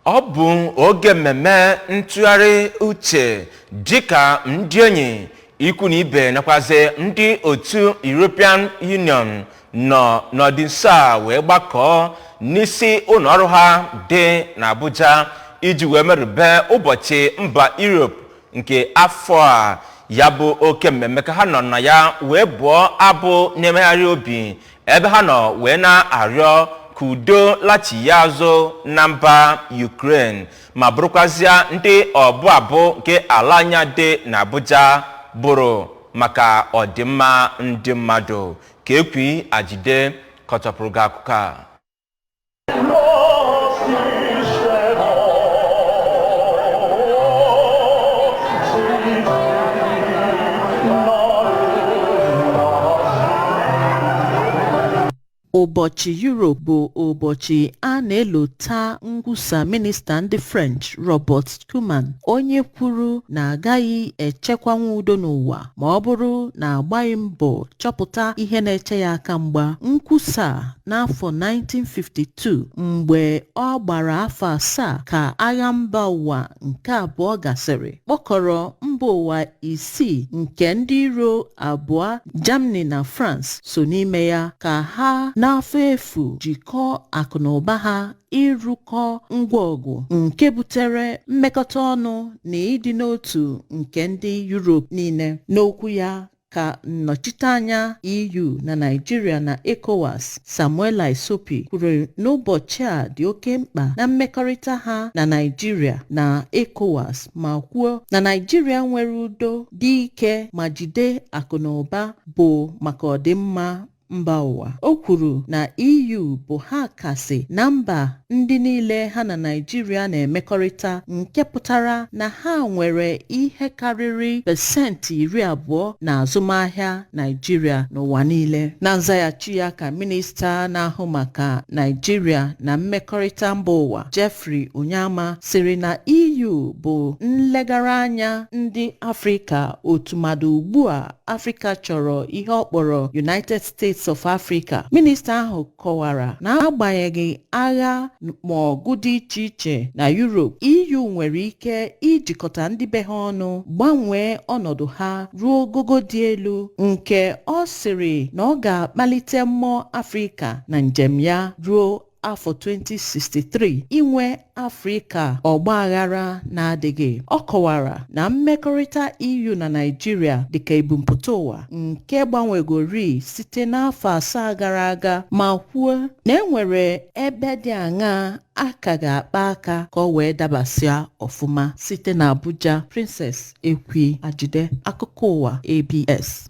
Ọ bụ oge mmemme ntụgharị uche dịka ndị enyi, ikwu na ibe nakwazi ndị otu European Union nọ n'ọdịnso a wee gbakọọ n'isi ụlọ ọrụ ha dị n'Abuja iji wee merube ụbọchị mba Europe nke afọ a. Ya bụ oke mmemme ka ha nọ na ya wee bụọ abụ na-emegharị obi, ebe ha nọ wee na-arịọ ka udo lachie azụ na mba Ukraine, ma bụrụkwazịa ndị ọbụ abụ nke ala anya dị n'Abuja bụrụ maka ọdịmma ndị mmadụ. Ka Ekwi Ajide kọtọpụrụ gị akụkọ a. Ụbọchị Europe bụ ụbọchị a na-elota nkwusa minista ndị French Robert Schuman, onye kwuru na agaghị echekwanwu udo n'ụwa ma ọ bụrụ na agbaghị mbọ chọpụta ihe na-eche ya aka mgba. Nkwusa n'afọ 1952, mgbe ọ gbara afọ 7 ka agha mba ụwa nke abụọ gasịrị, kpọkọrọ mba ụwa isii nke ndị iro abụọ, Germany na France, so n'ime ya, ka ha n'afọ efu jikọọ akụnụba ha ịrụkọ ngwa ọgụ, nke butere mmekọta ọnụ na ịdị n'otu nke ndị Europe niile. N'okwu ya ka nnọchiteanya EU na Nigeria na ECOWAS, Samuela Isopi, kwuru n'ụbọchị a dị oke mkpa na mmekọrịta ha na Nigeria na ECOWAS, ma kwuo na Nigeria nwere udo dị ike ma jide akụnụba bụ maka ọdịmma mba ụwa. O kwuru na EU bụ ha kasị na mba ndị niile ha na Naịjirịa na-emekọrịta, nke pụtara na ha nwere ihe karịrị 20% na azụmahịa Naịjirịa n'ụwa niile. Na nzaghachi ya ka minista na-ahụ maka Naịjirịa na mmekọrịta mba ụwa, Jeffrey Onyema, sịrị na EU bụ nlegara anya ndị Afrịka, otumadu ugbu a Afrịka chọrọ ihe ọ kpọrọ United States of Africa. Minista ahụ kọwara na agbanyeghị agha ma ọgụ dị iche iche na Europe, EU nwere ike ijikọta ndị be ha ọnụ gbanwee ọnọdụ ha ruo ogogo dị elu, nke ọ sịrị na ọ ga-akpalite mmụọ Afrịka na njem ya ruo afọ 2063 inwe Afrịka ọgba aghara na-adịghị. Ọ kọwara na mmekọrịta EU na Naịjirịa dịka ebumpụta ụwa nke gbanwegori site n'afọ 7 gara aga, ma kwuo na enwere ebe dị aṅaa a ka ga-akpa aka ka ọ wee dabasịa ọfụma. Site na Abuja, Princess Ekwi Ajide, akụkọ ụwa ABS.